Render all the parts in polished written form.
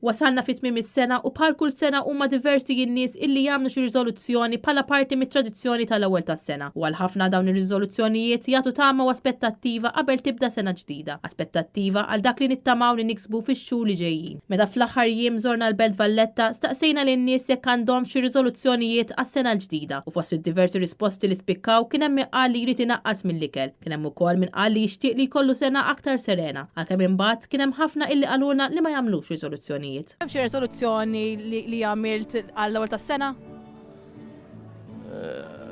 Wasalna fi tmiem is-sena u bħal kull sena huma diversi n-nies illi jagħmlu xi riżoluzzjoni bħala parti mit-tradizzjoni tal-ewwel tas-sena. U għal ħafna dawn ir-riżoluzzjonijiet jagħtu tama u aspettattiva qabel tibda sena ġdida. Aspettattiva għal dak li nittamaw li niksbu fix-xhur li ġejjin. Meta fl-aħħar jiem żorna l-Belt Valletta, staqsejna lin-nies jekk għandhomx xi riżoluzzjonijiet għas-sena l-ġdida u fost id-diversi risposti li spikkaw kien hemm min qal li jrid inaqqas mill-ikel. Kien hemm ukoll min qal li jixtieq li jkollu sena aktar serena, għalkemm imbagħad kien hemm ħafna illi qalulna li ma jagħmlux riżoluzzjonijiet. Hemm xi riżoluzzjoni li għamilt għall-ewwel tas-sena?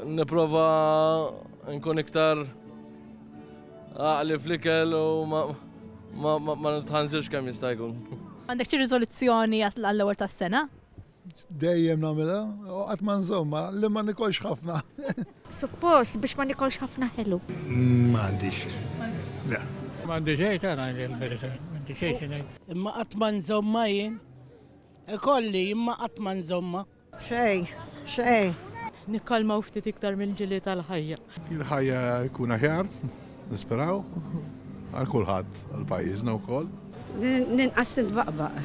Nipprova nkun iktar għaqli fl-ikel u ma nitħanżirx kemm jista' jkun. Għandek xi riżoluzzjoni għall-ewwel tas-sena? Dejjem nagħmilha, u qatt ma nżommha, li ma nikolx ħafna. Suppost biex ma nikolx ħafna ħelu. M'għandix. Le. M'għandi xejn ta' ngħid il-verità, m'għandi xejn xi ngħid. Imma qatt ma nżommha jien. Ikolli imma qatt ma nżommha. Xejn, xejn. Nikkalmaw ftit iktar mill-ġili tal-ħajja. Il-ħajja jkun aħjar, nisperaw, għal kulħadd, għal pajjiżna wkoll. Ninqas nitbaqbaq,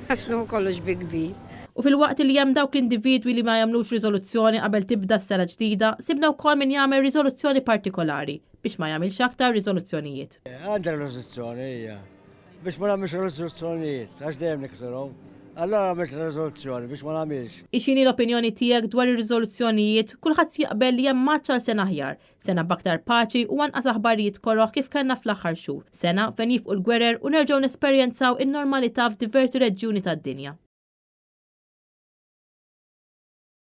għax nieħu kollox bi kbir. U filwaqt li hemm dawk l-individwi li ma jagħmlux riżoluzzjoni qabel tibda s-sena ġdida, sibna wkoll min jagħmel riżoluzzjoni partikolari biex ma jagħmilx aktar riżoluzzjonijiet. Għandi riżoluzzjoni hija. Biex ma nagħmilx riżoluzzjonijiet, għax dejjem niksurhom. Allora għamilt riżoluzzjoni biex ma nagħmilx. X'inhi l-opinjoni tiegħek dwar ir-riżoluzzjonijiet? Kulħadd jaqbel li hemm għatx għal sena aħjar. Sena b'aktar paċi u anqas aħbarijiet koroh kif kellna fl-aħħar xhur. Sena fejn jifqu l-gwerer u nerġgħu nesperjenzaw in-normalità f'diversi reġjuni tad-dinja.